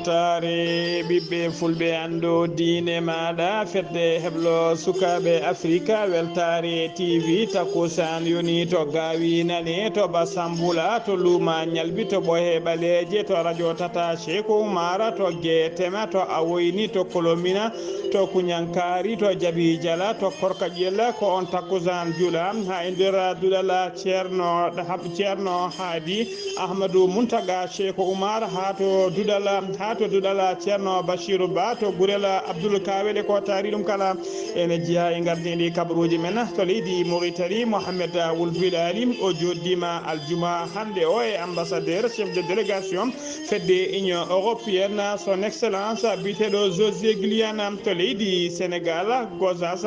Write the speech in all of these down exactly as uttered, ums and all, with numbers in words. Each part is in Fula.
Weltaare ɓiɓɓe fulɓe, anndu diine maaɗa, fedde heblo sukaaɓe Afrika, Weltaare T V, takkusaan yoni to gaawi nane, to Basambula, to Luuma Ñalbi, to Ɓohe Ɓaleeje, to Radio Tata Sheeku Umar, to Geetema, to Awoyni, to Kolomina, to Kuñankaari, to Jabi Jala, to Korka Ƴella, ko on takkusaan juula haa e nder duɗal Ceerno, Ceerno Haadi Ahmadu Muntaga Sheeku Umar, haa to duɗal, haa to duɗal Ceerno Bashiru Ba, to Gurel Abdul Kawel e ko taari ɗum kala. Ene jeyaa e ngardiiɗi kabaruuji men to leydi Mauritanie, Mohamed Wul Bilali, o jooɗdiima aljuma hannde o e ambassadeur, chef de délégation fedde Union européenne, son excellence biyeteeɗo José Guiliana to leydi Sénégal, Gossas.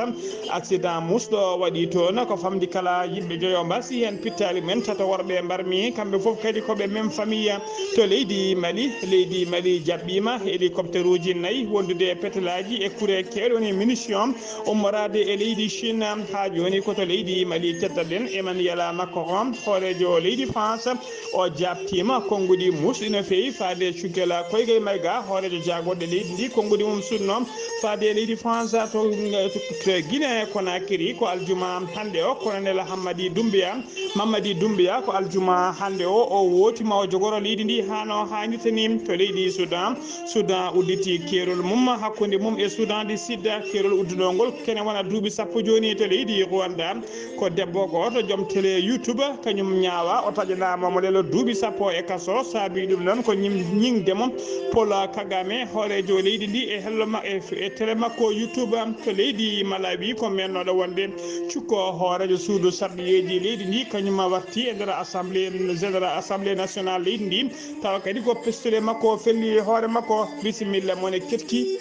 Accident musɗo waɗi toon, ko famɗi kala yimɓe joyo mbasi heen, pittaali men tato worɓe mbarmi, kamɓe fof kadi ko ɓe même famille to leydi Mali. Leydi Mali jaɓɓiima hélicoptère uji nayi wondude e petelaaji e kure keewɗe woni munition ummoraade e leydi Chine. Haa jooni ko to leydi Mali keddaɗen Emmanuel Macron, hooreejo leydi France. O jaabtiima konnguɗi muusɗi no feewi faade cukkel Koygay Mayga, hooreejo jaagorɗe leydi ndi. Konnguɗi mum suɗnoo faade e leydi France to, to Guinée Conakry ko aljuma hannde o. Colonel Hammadi Doumbouya, Mamadi Doumbouya ko aljuma hannde o, o wooti ma o jogoro leydi ndi haa no haanirta ni to leydi Soudan. Soudan udditi keerol mum hakkunde mum e Soudan du Sud. Keerol uddunoo ngol kene wona duuɓi sappo jooni to leydi Rwanda. Ko debbo gooto joom télé YouTube, kañum ñaawa, o taƴanaama mo lelo duuɓi sappo e kaso. Saabii ɗum noon ko ñim-, ñiŋde mo Paul Kagame, hooreejo leydi ndi, e hello ma-, e, e télé makko YouTube to leydi Malawi. Ko meennooɗo wonde cukko hooreejo suudu sarɗiyeeji leydi ndi, kañum warti e nder assemblée, général, assemblée nationale leydi ndi, tawa kadi ko pistole makko o felli e hoore makko. Bisimilla, mone ketki,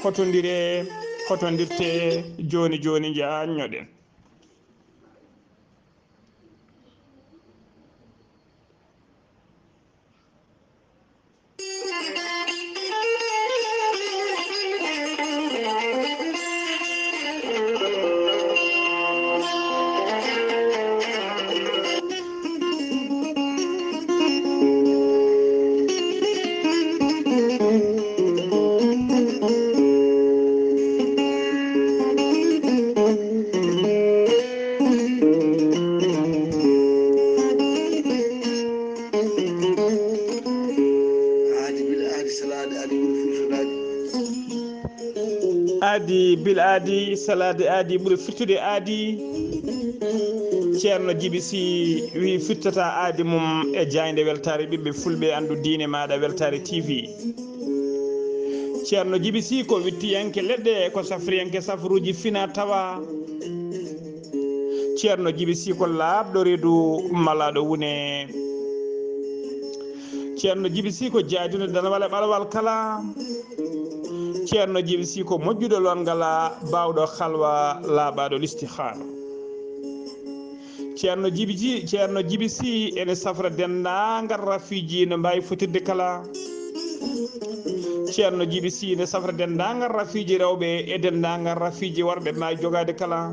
hotondire, hotondirte jooni jooni, njaanñoɗen. Aadi bil aadi, salaade aadi, ɓuri firtude aadi. Aadi bil aadi, salaade aadi, ɓuri firtude aadi. Ceerno Jibi Si wi firtata aadi mum e jaaynde Weltaare ɓiɓɓe fulɓe, anndu diine maaɗa, Weltaare T V. Ceerno Jibi Si ko wittiyanke leɗɗe, ko safriyanke safruuji fina tawa. Ceerno Jibi Si ko laaɓɗo reedu malaaɗo wune. Ceerno Jibi Si ko jaadiiɗo danwale ɓalwal kala. Ceerno Jibi Si ko moƴƴuɗo loon ngala, baawɗo halwa, laaɓaaɗo listihaar. Ceerno Jibi Ji-, Ceerno Jibi Si ene safra denndaangal rafiiji no mbaawi fotirde kala. Ceerno Jibi Si ne safra denndaangal rafiiji rewɓe e denndaangal rafiiji worɓe mbaawi jogaade kala.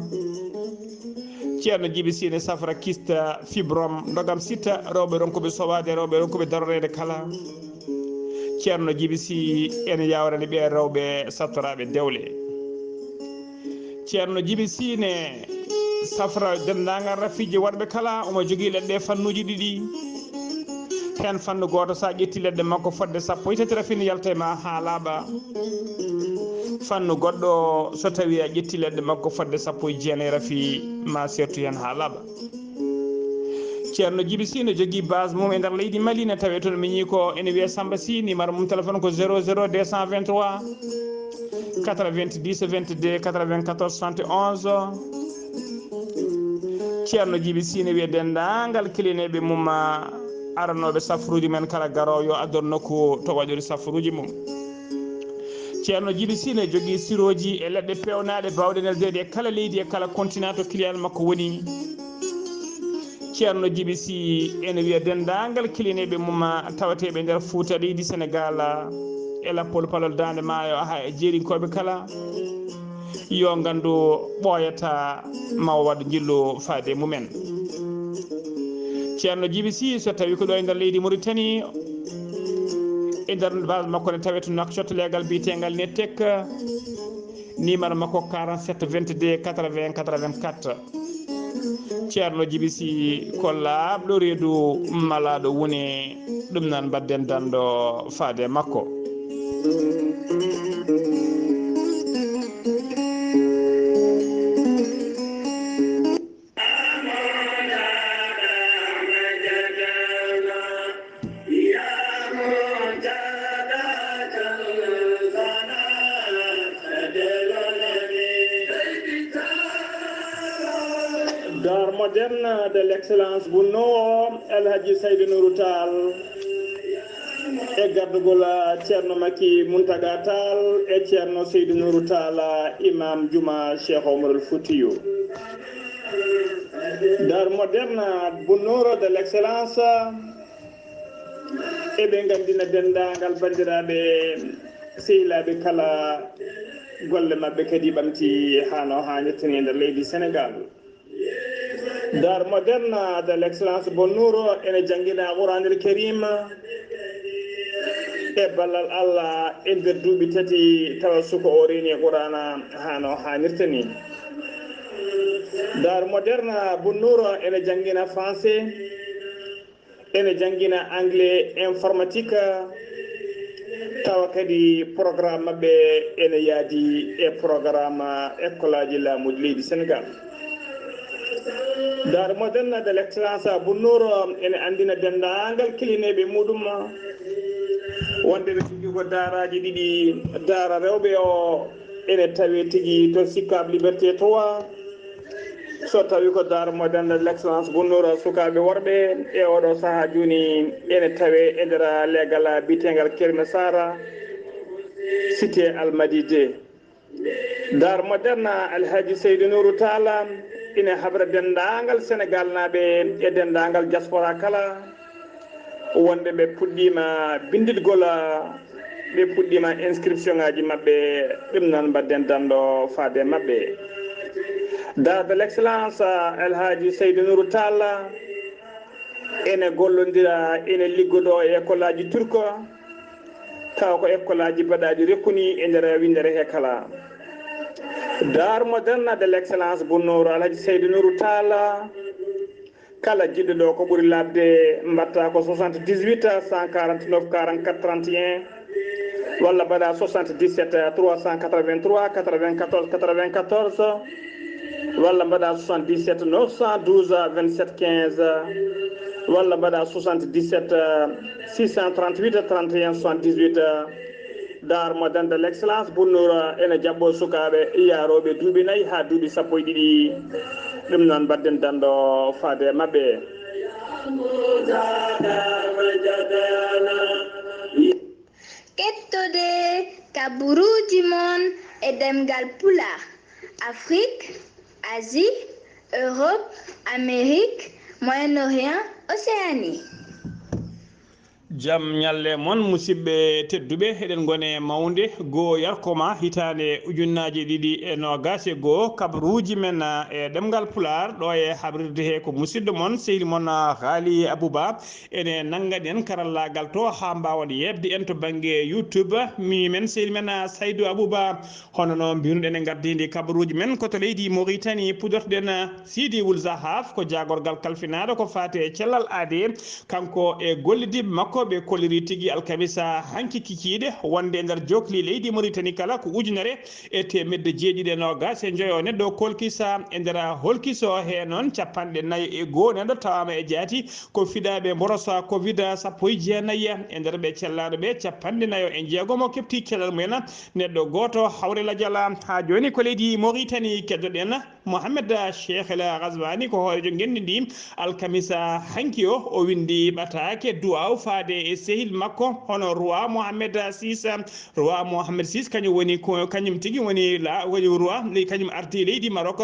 Ceerno Jibi Si ne safra kista, fibrom, ndogam sita, rewɓe ronkuɓe sowaade, rewɓe ronkuɓe daroreede kala. Ceerno Jibi Si ene yaawrani ɓee rewɓe sattoraaɓe dewle. Ceerno Jibi Si ne safra denndaangal rafiiji worɓe kala. Omo jogii leɗɗe fannuuji ɗiɗi. Heen fannu gooto, so a ƴetti leɗɗe makko fodde sappo e tati rafi, ne yalta e ma haa laaɓa. Fannu goɗɗo, so tawii a ƴetti leɗɗe makko fodde sappo e jeenayi rafi, ma seertu heen haa laaɓa. Ceerno Jibi Si ne jogii base mum e nder leydi Mali, ne tawee toon miñi ko ene wiyee Samba Si, numéro mum téléphone ko zéro zéro deux cent vingt-trois quatre-vingt-dix vingt-deux quatre-vingt-quatorze soixante et onze. Ceerno Jibi Si ne wiya denndaangal kilineeɓe mum, aranooɓe safruuji men kala garoowo yo ador nokku to waɗori safruuji mum. Ceerno Jibi Si ne jogii sirooji e leɗɗe peewnaaɗe baawɗe neldeede e kala leydi e kala continent to client makko woni. Ceerno Jibi Si ene wiya denndaangal kilineeɓe mum tawateeɓe nder Fuuta leydi Senegaal e lappol palol Daande Maayo haa e jeerinkooɓe kala, yo nganndu ɓooyata ma o waɗ njillu faade mumen. Ceerno Jibi Si, so tawii ko ɗo e nder leydi Muritani, E nder base makko ne tawee to Nouakchott, leegal biyeteengal Netek, numéro makko quarante-sept vingt-deux quatre-vingts quatre-vingt-quatre. Ceerno Jibi Si ko laaɓɗo reedu malaaɗo wune, ɗum nan mbaɗden danndo faade makko. D'art moderne de l'excellence Bunno, El Hadji Seydou Nourou Tall, e gardugol Ceerno Makki Muntaga Tall e Ceerno Seydou Nourou Tall, Imam Juma Cheikh Omarul Foutiyou. D'art moderne Bunno de l'excellence, eɓe nganndina denndaangal banndiraaɓe sehilaaɓe kala golle maɓɓe kadi ɓamti hano haanirta ni e nder leydi Senegal. D'art moderne de l'excellence Bonnouro ene janngina Quraanil Karim e ballal Allah e nder duuɓi tati tawa suka o reeni Quraana hano haanirta ni. D'art moderne Bonnouro ene janngina français, ene janngina anglais informatique, tawa kadi programme maɓɓe ene yaadi e programme école aji laamuuji leydi Senegal. D'art moderne de l'excellence Bunnouro ene anndina denndaangal kilineeɓe muɗum wonde ɓe tigi ko daaraaji ɗiɗi, daara rewɓe o ene tawe tigi to Sicap Liberté trois. So tawi ko d'art moderne de l'excellence Bunnouro sukaaɓe worɓe e oɗo sahaa jooni ene tawe e nder leegal biyeteengal Kermesara, cité Almadi deux. D'art moderne El Hadji Seydou Nourou Tall ina habra denndaangal Senegal naaɓe e denndaangal diaspora kala wonde ɓe puɗɗiima binnditgol, ɓe puɗɗiima inscription ngaaji maɓɓe, ɗum noon mbaɗden danndo faade maɓɓe. D'art de l'excellence El Hadji Seydou Nourou Tall ene gollondira, ene liggodoo e école aji turco, tawa ko école aji baɗaaɗi rekkuni e nder winndere he kala. D'art moderne de l'excellence Bunnouro El Hadji Seydou Nourou Tall, kala jiɗɗo ɗo ko ɓuri laaɓde, mbaɗta ko soixante-dix-huit cent quarante-neuf quarante-quatre trente et un, walla mbaɗa soixante-dix-sept trois cent quatre-vingt-trois quatre-vingt-quatorze quatre-vingt-quatorze, walla mbaɗa soixante-dix-sept neuf cent douze vingt-sept quinze, walla mbaɗa soixante-dix-sept six cent trente-huit trente et un soixante-dix-huit. D'art moderne de l'excellence Bunnouro ene jaɓɓo sukaaɓe yaarooɓe duuɓi nayi haa duuɓi sappo e ɗiɗi. Ɗum noon mbaɗden danndo faade maɓɓe. Kettode kaburuuji mon e ɗemngal Pulaar, Afrik, Asie, Europe, Amérique, Moyen-Orient, Océanie. Jam ñalle mon, musidɓe tedduɓe, eɗen ngone mawnde goo yarkoma hitaande ujunnaaje ɗiɗi e noogaas e goo, kabaruuji men, ah, e ɗemngal Pulaar, ɗo e habrirde he ko musidɗo mon, sehil mon, ah, Haali Abuba, ene nanngani en karallaagal to haa mbaawan yeeɓde en to bannge YouTube. Mi men sehil men, ah, Saydu Abuba, hono no mbiruɗen e ngardiindi kabaruuji men ko to leydi Mauritanie, puɗortoɗen, ah, Sidi Wul Zahaf, ko jaagorgal kalfinaaɗo ko faati e cellal aade. Kanko e gollidiiɓe makko ɓe kolliri tigi alkamisa hanki kikiiɗe wonde e nder jokli leydi Mauritanie kala ko ujunere e teemedde jeeɗiɗi e noogaas e njoyo neɗɗo kolkisa e nder holkiso he noon capanɗe nayi e goo neɗɗo tawaama e jaati ko fiɗaaɓe mborosa covid sappo e jeenayi e nder ɓe cellaaɗo ɓe capanɗe nayo e jeegomo keɓti cellal mumen neɗɗo gooto hawre lajal haa jooni ko leydi Mauritanie keddoɗen. Mohamed Cheikh El Ghazwani ko hooreejo ngenndi ndi. Alkamisa hanki o, o winndi ɓataake duwaaw faade e sehil makko, hono Roi Mohamed six. Roi Mohamed six, kañum woni ko, kañum tigi woni la, woni roi, kañum ardi leydi Maroc.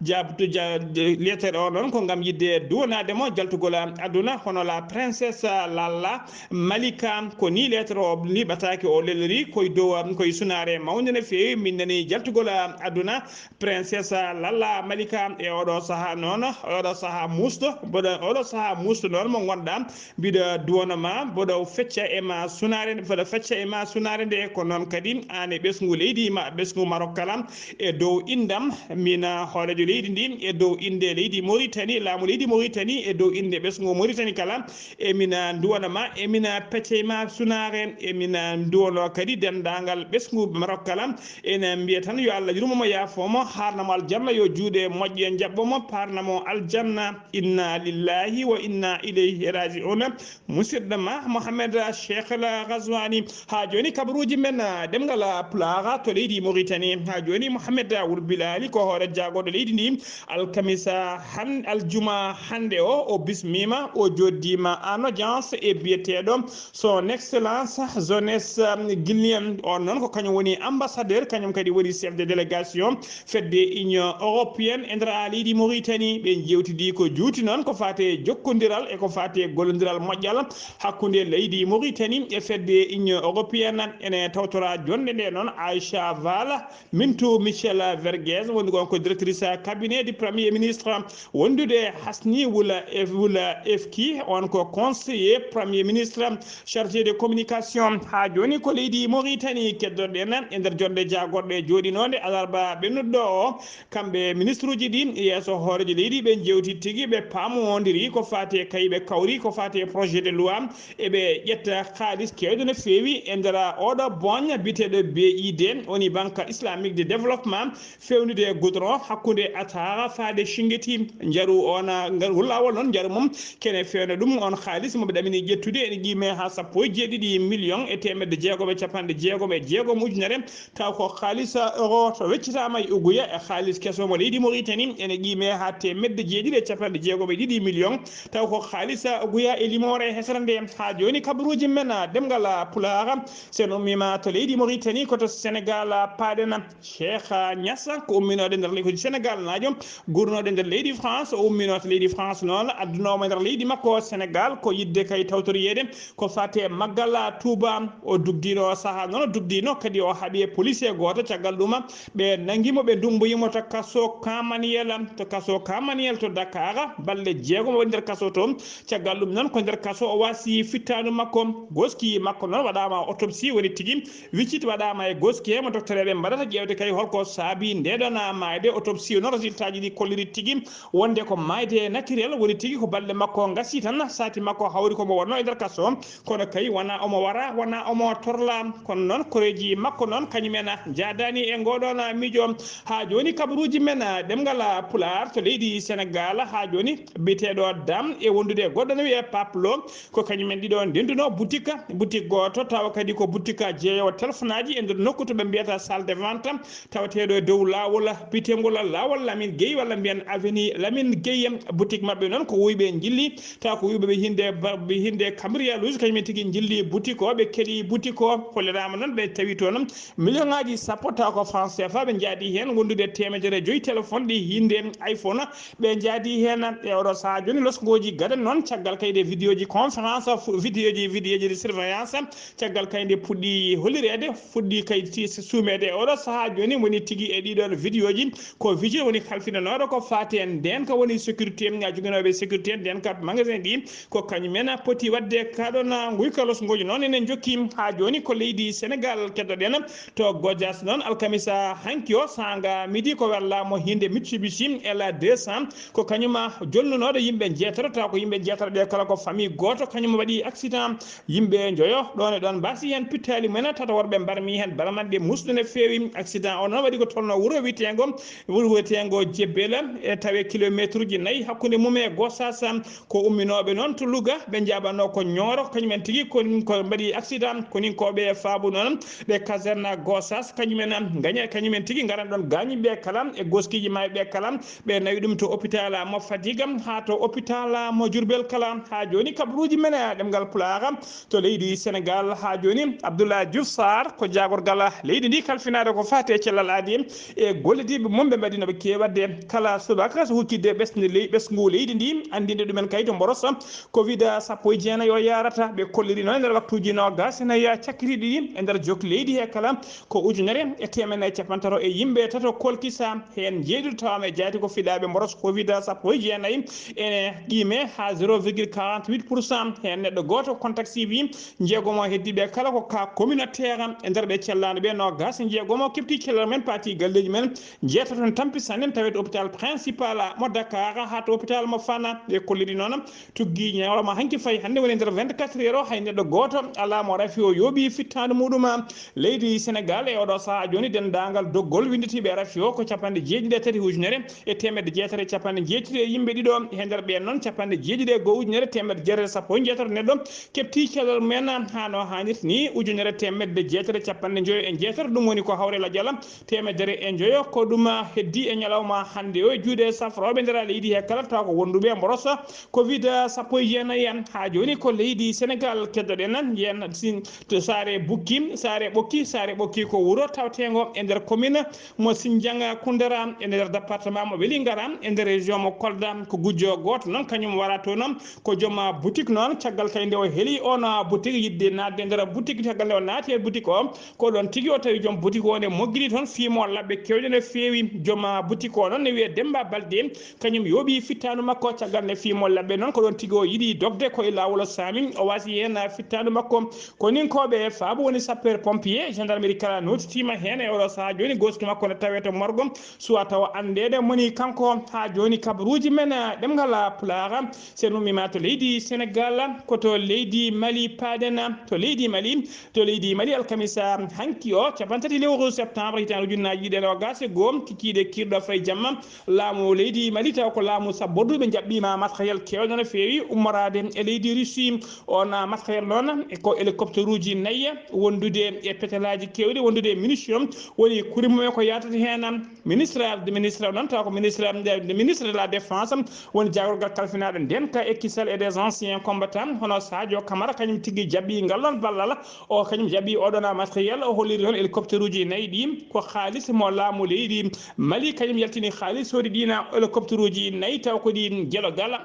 Jaabtu ja-, leetere o noon ko ngam yiɗde duwanaade mo jaltugol aduna, hono la princesse Lalla Malika. Ko ni leetere o, ni ɓataake o lelori, koye dow, koye sunaare mawnde no feewi, min nani jaltugol aduna, princesse Lalla Malika, e oɗo saha noon, oɗo saha muusɗo, mboɗo, oɗo saha muusɗo noon mo ngonɗa, mbiɗa duwano ma, mboɗo fecca e ma sunaare, mboɗo fecca e ma sunaare nde, ko noon kadi aan e ɓesngu leydi ma, ɓesngu Maroc kala, e dow inndam, mina hooreejo leydi ndi, e dow innde leydi Mauritanie, laamu leydi Mauritanie, e dow innde ɓesngu Mauritanie kala, e mina duwano ma, e mina pecca e ma sunaare, e mina duwano kadi denndaangal ɓesngu Maroc kala, ene mbiya tan yo Allah yurmo mo, yaafo mo, haarna mo aljanna, yo juuɗe moƴƴe njaɓɓo mo, paarna mo aljanna. Inna lillahi wa inna ilayhi raji'un. Musidɗo ma, Mohamed Cheikh El Ghazouani. Ha jooni kabaruuji men, ah, ɗemngal Pulaar to leydi Mauritanie. Ha jooni Mohamed Wul Bilali ko hoore jaagorɗo leydi ndi. Alkamisa han-, aljuma hannde o, o bismiima, o joddiima en audience e biyeteeɗo Son Excellence Jones, um, Guilain, on noon ko kañum woni ambassadeur, kañum kadi woni chef de délégation fedde Union européenne e nder leydi Mauritanie. Ɓe njeewtidi ko juuti noon ko faati e jokkondiral e ko faati e gollondiral moƴƴal hakkunde leydi Mauritanie e fedde Union européenne. Ene tawtora jonde nde noon Aïcha Valla, Mintu Michel Vergez, woni on ko directrice cabinet du Premier ministre, wondude Hasni Wula Ef-, Wula Efki, on ko conseiller Premier ministre chargé de communication. Ha jooni ko leydi Mauritanie keddoɗen e nder jonde jaagorɗe jooɗinoonde alarba ɓennuɗo o. Kamɓe ministre uji ɗi yeeso hooreejo leydi ɓe jewti tigi, ɓe paamondiri ko faati e kayi, ɓe kawri ko faati e projet de loi, eɓe ƴetta kaalis keewɗo no feewi e nder oɗo boñ biyeteeɗo B I D, woni Banque Islamique de Développement, fewnude e goudron hakkunde Atara faade Shingeti. Njaru on, ah, ngar-, laawol noon njaru mum kene fewna ɗum on kaalis mo ɓe ɗamini ƴettude ene qiime haa sappo e jeeɗiɗi million e teemedde jeegom e capanɗe jeegom e jeegom ujunere, taw ko kaalis euro to weccitaama e uguya e kaalis keso mo leydi Mauritanie ene qiime haa teemedde jeeɗiɗi e capanɗe jeegom e ɗiɗi million, taw ko kaalis uguya e limoore hesere nde. Haa jooni kabaruuji men, ah, ɗemngal, ah, Pulaar, so en ummiima to leydi Mauritanie, ko to Sénégal, ah, paaɗen. Cheikh Niass ko umminooɗo nder leydi Sénégal naajo, gurnooɗo nder leydi France, o umminoo to leydi France noon, addunooma nder leydi makko Sénégal ko yiɗde kay tawtoriyeede ko faati e maggal Touba. O dugdiino sahaa noon, o dugdiino kadi o haɓi e policier gooto, caggal ɗum ɓe nangi mo, ɓe ndumboyi mo to kaso Kamaniyel, to kaso Kamaniyel to Dakar, balɗe jeegom o waɗi nder kaso to. Caggal ɗum noon ko nder kaso o waasi fittaandu makko, goski makko noon waɗaama autopsie woni tigi, Wisit waɗaama e goski he mo doktoreeɓe mbaɗata ƴeewde kay holko saabi nde ɗon maayde. Autopsie noon, résultat ji ɗi kolliri tigi wonde ko maayde naturel woni tigi, ko balɗe makko ngasi tan, saati makko hawri ko mo wonno e nder kaso. Kono kay wona omo wara, wona omo torla, kono noon koreeji makko noon kañum en njaadaani e ngoɗon miijo. Haa jooni kabaruuji men, ɗemngal Pulaar to leydi Senegaal, haa jooni biyeteeɗo Dam e wondude e goɗɗo no wiyee Pape Lo, ko kañum en ɗiɗo ndenduno boutique, boutique gooto tawa kadi ko boutique jeeyowo téléphone aji e nder nokku to ɓe mbiyata salle de vente, tawateeɗo e dow laawol biyeteengol laawol Lamine Gueye walla mbiyen avenue Lamine Gueye. Boutique maɓɓe noon ko wuyɓe njilli, tawa ko wuyɓe ɓe hinde ba-, ɓe hinde cambriolage, kañum en tigi njilli boutique o, ɓe keɗi boutique o, holliraama noon ɓe tawi toon million ŋaaji sappo, tawa ko franc C F A ɓe njaadi heen, wondude teemedere joyi téléphone ɗi hinde iPhone. Ɓe njaadi heen e oɗo sahaa jooni losngooji gadan noon, caggal kayde vidéo ji conférence, fu-, vidéo ji, vidéo ji de surveillance, caggal kayde puɗɗi hollireede, fuɗɗi kaydi suumeede e oɗo sahaa jooni woni tigi e ɗiɗon vidéo ji. Ko vigile woni halfinanooɗo ko faati e ndeen ka woni sécurité, joginooɓe sécurité ndeen ka magasin ɗi, ko kañum en poti waɗde kaɗon nguyka losngooji noon enen njokki. Haa jooni ko leydi Senegaal keddoɗen. To Gojaas noon, alkamisa hanki o, saanga midi, ko werlaama hinde Mitsubishi L deux cents, ko kañum jolnunooɗo yimɓe jeetati, tawa ko yimɓe jeetati ɓe kala ko famille gooto, kañum waɗi accident. Yimɓe njoyo ɗoon e ɗoon mbaasi heen pittaali mumen, tato worɓe mbarmi heen baramanɗe musɗo no feewi. Accident o noon waɗi ko tolno wuro wiyeteengo, wuro wiyeteengo Jebbela, e tawe kilometre uji nayi hakkunde mum e Gosaas. Ko umminooɓe noon to Louga, ɓe njaaɓanoo ko Ñooro, kañum en tigi ko, ko mbaɗi accident. Koninkooɓe e Faabu noon, ɓe caserne Gosaas, kañum en ngaña, kañum en tigi ngaran ɗoon gaañiiɓe kala, e goskiiji maayɓe ɓe kala, ɓe nawi ɗum to hôpital mo Fatick, haa to hôpital mo Diourbel kala. Haa jooni kabaruuji men e ɗemngal Pulaar to leydi Senegaal. Haa jooni Abdoulaye Diouf Sarr ko jaagorgal leydi ndi kalfinaade ko faati e cellal aadi e gollodiiɓe mum ɓe mbaɗi no ɓe keewi waɗde kala subaka so huccitde ɓesngu ley-, ɓesngu leydi ndi, anndinde ɗumen kay to mboros covid sappo e jeenayi o yaarata. Ɓe kolliri noon e nder waktuuji noogaas ene cakkitiiɗi ɗi e nder jook leydi he kala ko ujunere e teemedde e cappanɗe tato e yimɓe tato kolkisa heen. jeeɗiɗo tawama e jaati ko fiɗaaɓe mboros covid sappo e jeenayi, ene qime ha zéro virgule quarante-huit pour cent. Heen neɗɗo gooto contact suivi, jeegomo heddiiɓe kala ko cas communautaire. E nder ɓe cellaano ɓe noogas e jeegomo kefti cellal men, paati galleeji men, jeetato ne tampi sanne, tawete hôpital principal mo Dakar haa to hôpital mo Fana. Ɓe kolliri noon tuggi ñalawma hanki fayi hannde woni nder vingt-quatre heures o, hay neɗɗo gooto alaa mo rafi o yooɓi fittaandu muɗum. Leydi Senegal e oɗo sahaa jooni, denndaangal doggol winnditiiɓe rafi o ko capanɗe jeeɗiɗi e tati ujunere e teemedde jeetati e capanɗe jeetati e yimɓe ɗiɗo. He nder ɓeen noon, capanɗe jeeɗiɗi e go'o ujunere teemedde jeetati e sappo e jeetati neɗɗo keɓti cellal mum en haa no haanirta ni, ujunere teemedde jeetati e capanɗe njoyo e jeetati. Ɗum woni ko hawre lajal teemedere e njoyo. Ko ɗum heddi e ñalawma hannde o e juuɗe safrooɓe nder leydi he kala, tawa ko wonduɓe e mboros covid sappo e jeenayi en. Haa jooni ko leydi Senegal keddoɗen, yen sin to Saare Bukki, Saare Ɓokki, Saare Ɓokki ko wuro tawteengo e nder commune mo Sindian Koundara, e nder département mo Vélingara, e nder région mo Kolda. Ko gujjo gooto noon, kañum wara to noon, ko joom boutique noon. Caggal kay nde o heli oon boutique, yiɗde naatde e nder boutique, caggal nde o naati e boutique o, ko ɗoon tigi o tawi joom boutique o ne moggiri toon fiimo labbe keewɗe no feewi. Joom boutique o noon ne wiyee Demba Balde, kañum yooɓi fittaandu makko. Caggal nde fiimo labbe noon, ko ɗoon tigi o yiɗi dogde ko e laawol o saami, o wasi heen fittaandu makko. Koninkooɓe faabo woni sapeur pompier, gendarmerie kala nootitiima heen e oɗo sahaa jooni. Gooski makko ne tawee to morgo, suwa tawa anndeede moni kanko. Haa jooni kabaruuji men, eh, ɗemngal Pulaar, so en ummiima to leydi Senegal, ko to leydi Mali paaɗen, to leydi Mali, to leydi Mali alkamisa hanki o, capanɗe tati lewru septembre hitaande ujunnaaji ɗiɗi e noogas e goo, kikiiɗe kiirɗo fayi jamma, laamu leydi Mali, taw ko laamu sabbordu, ɓe njaɓɓiima matériel keewɗo no feewi ummoraade e leydi Russie. Oon matériel noon ko hélicoptère uji nayi wondude e pétalaaji keewɗi, wondude e munition, woni kuri mum en ko yaatata heen. Ministre, ministre noon, taw ko ministre, ministre de la défense, woni jaagorgal kalfinaaɗo ndeenka e kisal et des anciens combattants, hono Sadio Camara, kañum tigi jaɓɓi ngal ɗoon ballal. O kañum jaɓɓi oɗon matériel, o holliri toon hélicoptère uji nayi ɗi ko haalis mo laamu leydi Mali, kañum yaltini haalis, soodi ɗiin hélicoptère uji nayi, taw ko ɗi Gelogal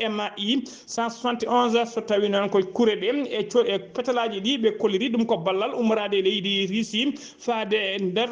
M I cent soixante et onze. So tawi noon ko kure ɗe e co-, e petalaaji ɗi ɓe kolliri, ɗum ko ballal ummoraade e leydi Russie faade e nder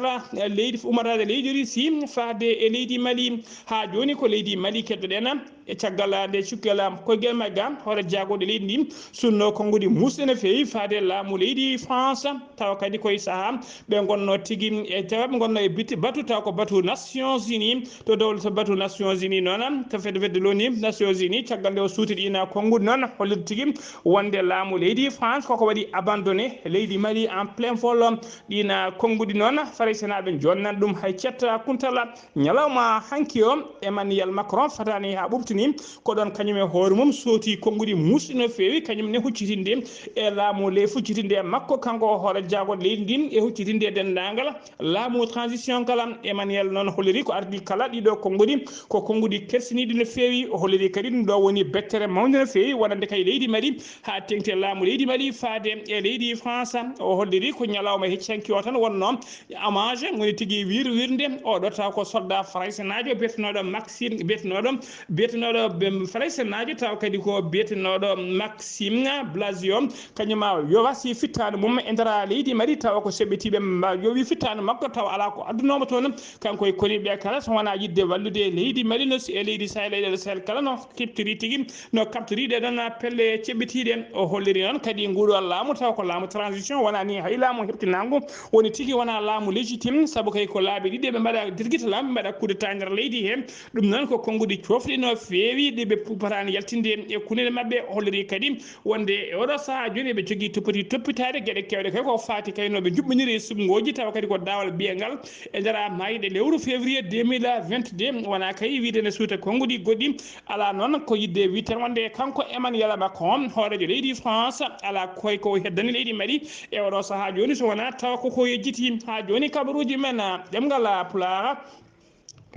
leydi, ummoraade e leydi Russie faade e leydi Mali. Haa jooni ko leydi Mali keddoɗen. E caggal nde cukalel koygel magga, hoore jaagorɗe leydi ndi sunno konngudi muusɗe no feewi faade laamu leydi France, tawa kadi koye sahaa ɓe ngonno tigi e tawa ɓe ngonno e biti batu, taw ko batu Nations Unies, to dowla to batu Nations Unies noon, to fedde fedde loni Nations Unies, caggal nde o suuti ɗiin konngudi noon, hollirde tigi wonde laamu leydi France koko waɗi abandonné leydi Mali en plein vol. Ɗiin konngudi noon, Faraysenaaɓe jonnan ɗum hay cetta kuntala. Ñalawma hanki o, Emmanuel Macron fataani haa ɓuuɓtini, ko ɗoon kañum e hoore mum sooti konngudi muusɗi no feewi, kañum ne huccitinde e laamu ley, fuccitinde e makko, kanko o hoore jaagorɗe leydi ndin, e huccitinde e denndaangal laamu transition kala. Emmanuel noon holliri ko ardii kala ɗiɗo konngudi ko konngudi kersiniiɗi no feewi. O holliri kadi ɗum ɗo woni bettere mawnde no feewi, wonande kay leydi Mali haa teŋti e laamu leydi Mali faade e leydi France. O holliri ko ñalawma hecci hanki o tan wonnoo hommage, woni tigi wir-, wirnde oɗo taw ko soldat faraysenaajo biyetenooɗo Maxime, biyetenooɗo, biyetenooɗo, em, faraysenaajo taw kadi ko biyetenooɗo Maxime Blasio, kañum o wasi fittaandu mum e nder leydi Mali, taw ko seɓɓitiiɓe mba-, yowi fittaandu makko, taw alaa ko addunoomo toon. Kanko e koniiɓe kala, so wonaa yiɗde wallude leydi Mali, no si-, e leydi Sahel, e leyɗe Sahel kala, no keɓtiri tigi, no kaɓtiri ɗee ɗoon pelle ceɓɓitiiɗe. O holliri noon kadi nguuɗo laamu, taw ko laamu transition, wonaa ni hay laamu heɓtinaangu, woni tigi wonaa laamu légitime, sabu kay ko laabi ɗiɗi ɓe mbaɗa dirgita laamu, ɓe mbaɗa coup d'État nder leydi he. Ɗum noon ko konngudi coofɗi no feewi, ɗi ɓe pu-, potaani yaltinde e kunneɗe maɓɓe. O holliri kadi wonde e oɗo sahaa jooni eɓe jogii toppiti toppitaade geɗe keewɗe kay ko faati kay no ɓe njuɓɓiniri e suɓngooji, tawa kadi ko daawal biyengal e nder maayde lewru février deux mille vingt-deux. Wonaa kay wiide ne suuta konngudi goɗɗi, alaa noon ko yiɗde wiide tan wonde kanko Emmanuel Macron, hooreejo leydi France, alaa koy ko heddani leydi Mali e oɗo sahaa jooni, so wonaa tawa ko ko yejjiti. Haa jooni kabaruuji men, ɗemngal Pulaar,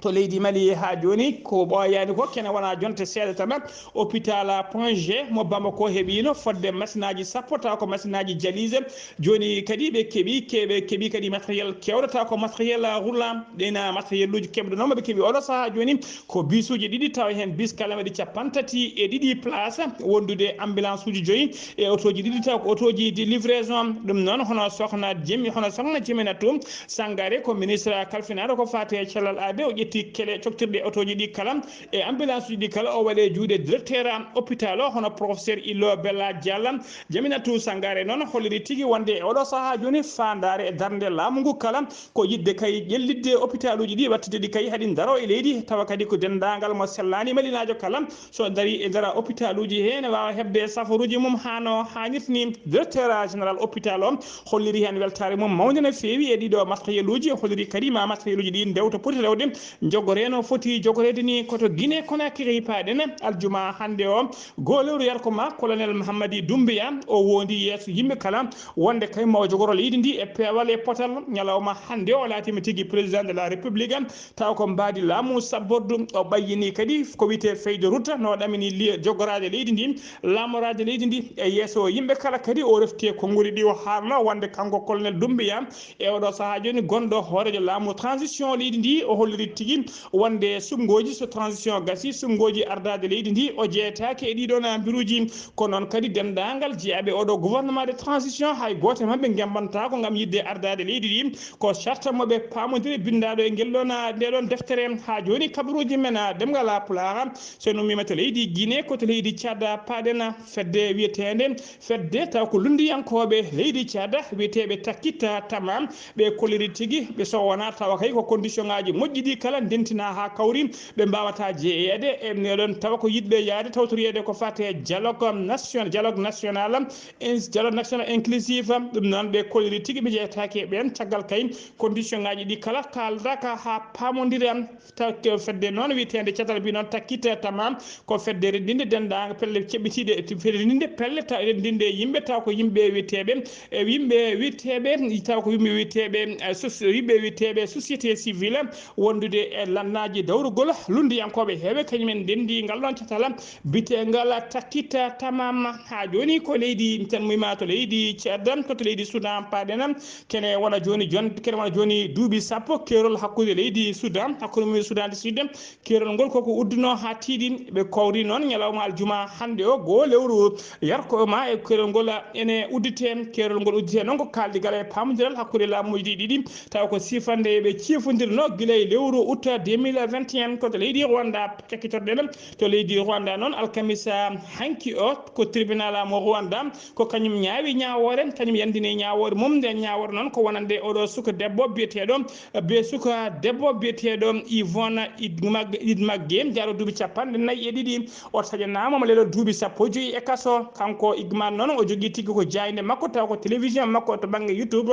to leydi Mali haa jooni ko ɓooyaani ko kene wonaa jonte seeɗa tan. Hôpital Point G mo Bamako heɓiino fodde masinaaji sappo, taw ko masinaaji dialyse. Jooni kadi ɓe keɓi, ke-, ɓe keɓi kadi matériel keewɗo, taw ko matériel roulant. Ɗeen matériel uji keɓɗo noon ɓe keɓi oɗo sahaa jooni ko bisuuji ɗiɗi, taw heen bis kala waɗi capanɗe tati e ɗiɗi place, wondude ambulance uji joyi e otooji ɗiɗi, taw ko otooji de livraison. Ɗum noon hono sohna Jemi-, hono sohna Jeminatu Sangare ko ministre kalfinaaɗo ko faati e cellal aade, o ti kele coktirɗe otooji ɗi kala e ambulance uji ɗi kala o waɗe juuɗe directeur hôpital o hono professeur Illo Bella Diallo. Jaminatu Sangare noon holliri tigi wonde e oɗo sahaa jooni faandaare e darnde laamu ngu kala ko yiɗde kay ƴellitde hôpital uji ɗi wattitde ɗi kay haɗi ndaro e leydi tawa kadi ko denndaangal mo sellaani malinaajo kala so dari e nder hôpital uji he ne waawa heɓde safaruuji mum haa no haanirta ni. Directeur général hôpital o holliri heen weltaare mum mawnde no feewi e ɗiɗo matériel uji, holliri kadi ma matériel uji ɗi ndewta poti rewde jogoree no foti jogoreede ni. Koto Guinée Conakry paaɗen aljuma hannde o goo lewru yarko ma colonel Mahammadi Doumbouya o wondi yeeso yimɓe kala wonde kay mo jogoro leydi ndi e peewal e potal. Ñalawma hannde o laatima tigi président de la république taw ko mbaadi laamu sabbordu o ɓayyini kadi ko wiyetee feuille de route no ɗamini li- jogoraajo leydi ndi, laamoraade leydi ndi e yeeso yimɓe kala kadi o refti e konnguli ɗi o haalno wonde kanko colonel Doumbouya e oɗo sahaa jooni gonɗo hooreejo laamu transition leydi ndi o holliri tigi wonde suɓngooji so transition gasi suɓngooji ardaade leydi ndi o jeyetaake e ɗiɗon mbiruuji. Ko noon kadi denndaangal jeyaaɓe oɗo gouvernement de transition hay gooto e maɓɓe ngemmbantaako ngam yiɗde ardaade leydi ndi. Ko sarta mo ɓe paamondiri binndaaɗo e ngel ɗon nde ɗon deftere. Haa jooni kabaruuji men ɗemngal Pulaar so en ummiima to leydi Guinée ko to leydi Tchad paaɗen fedde wiyeteende fedde taw ko lunndiyankooɓe leydi Tchad wiyeteeɓe Takkita Tama ɓe kolliri tigi ɓe so wonaa tawa kay ko condition ngaaji moƴƴi ɗi kala ndentinaa haa kawri ɓe mbaawataa jeyeede e ɗon tawa ko yiɗɓe yahde tawtoriyeede ko fate dialogue national dialogue national ins- dialogue national inclusive. Ɗum noon ɓe kolliri tigi ɓe jeyetaake e ɓeen caggal kay condition ngaaji ɗi kala kaaldaaka haa paamondira. Taw fedde noon wiyeteende catal mbi noon Takkita Tama ko fedde renndinde denndaangal pelle ceɓɓitiiɗe fedde renndinde pelle taw renndinde yimɓe taw ko yimɓe wiyeteeɓe e yimɓe wiyeteeɓe taw ko yimɓe wiyeteeɓe eh, soci- yimɓe wiyeteeɓe société civile wondude e lannaaji dawrugol lunndiyankooɓe heewɓe kañum en ndenndi ngal ɗoon catal biteengal Takkita Tama. Haa jooni ko leydi tan muyma to leydi Tchad ko to leydi Soudan paaɗen kene wona jooni jon kene wona jooni duuɓi sappo keerol hakkunde leydi Soudan hakkunde mum Soudan du Sud. Keerol ngol koko udduno haa tiiɗi ɓe kawri noon ñalawma aljuma hannde o goo lewru yarko ma e keerol ngol ene uddite. Keerol ngol uddite noon ko kaaldigal e paamondiral hakkunde laamuuji ɗi ɗiɗi taw ko sifande ɓe ciifondirno gila e lewru août deux mille vingt et un ko to leydi Rwanda. Cakkitorɗen to leydi Rwanda noon alkamisa hanki o ko tribunal mo Rwanda ko kañum ñaawi ñaawoore kañum yandini ñaawoore mum. Nden ñaawoore noon ko wonande oɗo suka debbo biyeteeɗo be suka debbo biyeteeɗo Yvonne Idmag- Idmagge jaaro duuɓi capanɗe nayi e ɗiɗi. O taƴanaama mo lelo duuɓi sappo e joyi e kaso. Kanko Igman noon o jogii tigi ko jaaynde makko taw ko télévision makko to bannge YouTube.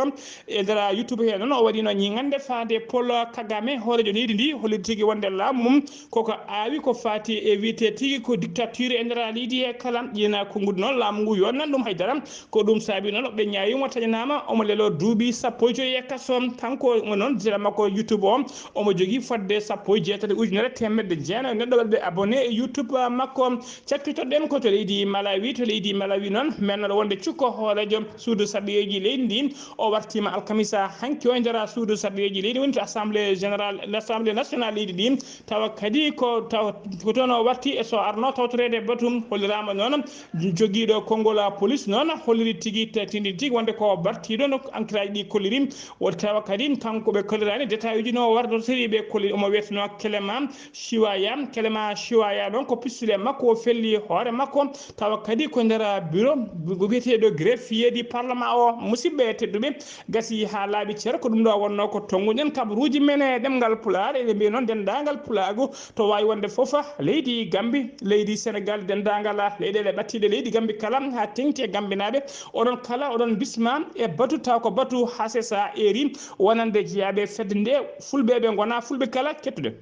E nder YouTube hee noon o waɗino ñiŋande faade Paul Kagame hooreejo leydi ndi holliti tigi wonde laamu mum koko aawi ko faati e wiyetee tigi ko dictature e nder leydi he kala. Ƴiina konnguɗi noon laamu ngu yonnan ɗum haydara. Ko ɗum saabi noon ɓe ñaawi mo taƴanaama omo lelo duuɓi sappo e joyi e kaso. Kanko mo noon jela makko YouTube o omo jogii fodde sappo e jeetati ujunere teemedde jeenayi neɗɗo waɗɓe abonné e YouTube makko. Cakkitoɗen ko to leydi Malawi. To leydi Malawi noon mennoɗo wonde cukko hooreejo suudu sarɗiyeeji leydi ndi o wartiima alkamisa hanki o e nder suudu sarɗiyeeji leydi woni to assemblée générale l'assemblée nationale leydi ndi tawa kadi ko taw ko toon o warti e so arno tawtoreede batu. Holliraama noon jogiiɗo konngol police noon holliri tigi tindi tigi wonde ko bartiiɗo no ankiraaji ɗi kolliri. Woni tawa kadi kanko ɓe kolliraani détail uji no wardotori ɓe kolliri omo wiyeteno Clément Chiwaya. Clément Chiwaya noon ko pistule makko o felli hoore makko tawa kadi ko nder bureau wiyeteeɗo greffier du parlement o. Musidɓe tedduɓe gasi haa laaɓi cer ko ɗum ɗo wonno ko tonnguɗen kabaruuji men e ɗemngal Pulaar. Eɗen mbiya noon denndaangal Pulaagu to waawi wonde fof leydi Gambi leydi Senegal denndaangal leyɗeele ɓattiiɗe leydi Gambi kala haa teŋti e Gambinaaɓe. Oɗon kala oɗon bisma e batu taw ko batu H S A eri wonande jeyaaɓe fedde nde fulɓe ɓe ngona fulɓe kala kettude.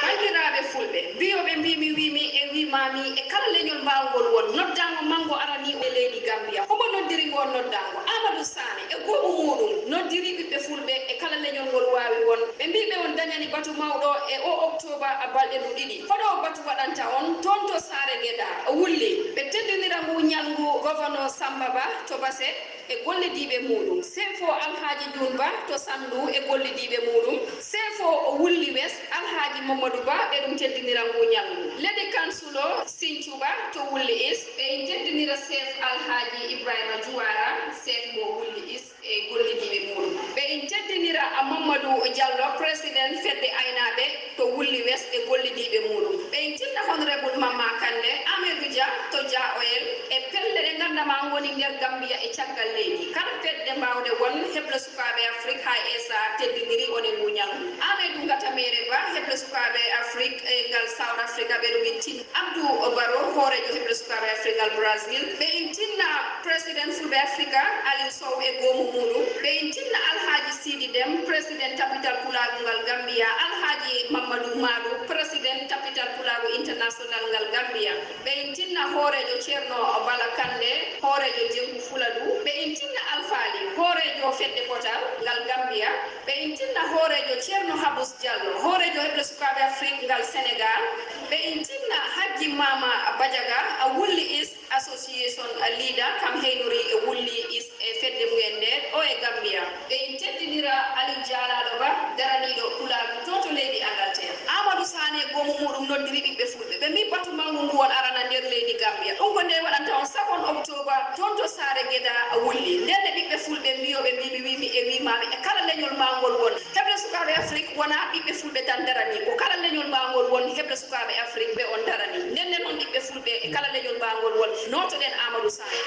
Banndiraaɓe fulɓe, mbiyo ɓe mbiimi wiimi e wiimaami e kala leñol mbaawngol won noddaango manngo araniiwo e leydi Gambiya. Homo noddiri ngoo noddaango? Aamadu Saane e goomu muuɗum noddiri ɓiɓɓe fulɓe e kala leñol ngol waawi won. Ɓe mbii ɓe on dañani batu mawɗo e oo oktooba balɗe ndu ɗiɗi. Hoɗo batu waɗanta on? Toon to Saare Gedaa. Wulli. Ɓe teddinira nguu ñalngu Govono Sammba Bah to Base. e gollidiiɓe muuɗum. Sefo Alhaaji Juun Ba to Sanndu e gollidiiɓe muuɗum. Sefo Wulli West Alhaaji Mamadou Ba, ɓe ɗum teddinira ngu ñalngu. Ledi Kansulo Sincuba to Wulli East, ɓe in teddinira Sef Alhaaji Ibrahima Juwara, Sef mo Wulli East e gollidiiɓe muuɗum. Ɓe in teddinira Mamadou Diallo, président fedde aynaaɓe to Wulli West e gollidiiɓe muuɗum. Ɓe in tinna Honorable Mamma Kande, Amadou Dia to Dia Oil e pelle ɗe nganndamaa ngoni nder Gambia e caggal leydi. Kala fedde mbaawde won, heble sukaaɓe Afrik hay esa teddiniri on e ngu ñalngu. Amadou Ngata Mere Ba, heble sukaaɓe Afrik e ngal South Africa, ɓe ɗum in tin Abdou Barrow, hooreejo heble sukaaɓe Afrika ngal Brazil. Ɓe in tinna President Fulɓe Afrika, Aliou Sow e goomu muuɗum. Ɓe in tinna Alhaaji Sidi Dem, President Tapital Pulaagu ngal Gambia, Alhaaji Mamadou Maɗu, President Tapital Pulaagu International ngal Gambia. Ɓe in tinna hooreejo Ceerno Bala Kande, hooreejo Jenngu Fuladu. Ɓe in tinna Alfaali, hooreejo fedde potal ngal Gambia. Ɓe in tinna hooreejo Ceerno Habus Diallo, hooreejo heble sukaaɓe Afrik ngal Senegal. Ɓe in tinna Hajji Mama Bajaga, a Wulli East Association leader, kam heynori e Wulli East e fedde mumen nde o e Gambia. Ɓe in teddinira Aliou Dialalo Ba, daraniiɗo Pulaagu to to leydi Angleterre. Amadou Sané goomu muuɗum noddiri ɓiɓɓe Fulɓe. Ɓe mbi batu manngu ngu won arana nder leydi Gambia. Ɗum ko nde waɗanta on sappo octobre toon to Saare Geda Wulli. Nden ne ɓiɓɓe Fulɓe mbiyooɓe mbi mi wi mi e wi maami e kala leñol maa ngol won. Heble sukaaɓe Afrik wonaa ɓiɓɓe Fulɓe tan darani, ko kala leñol maa ngol won heble sukaaɓe Afrik ɓe on darani. Nden ne noon ɓiɓɓe Fulɓe e kala leñol maa ngol won, nootoɗen Amadou Sané.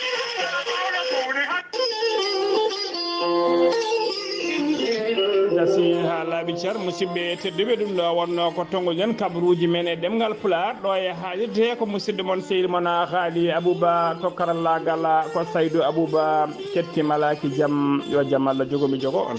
Gasi haa laaɓi cer, musidɓe tedduɓe, ɗum ɗo wonno ko tonguɗen kabaruuji men e ɗemngal Pulaar, ɗo e haalirde ko musidɗo mon sehil mon Haali Abouba, to karallaagal ko Saydou Abouba, kettimalaaki jam, yo jam Allah jogo mi jogo on.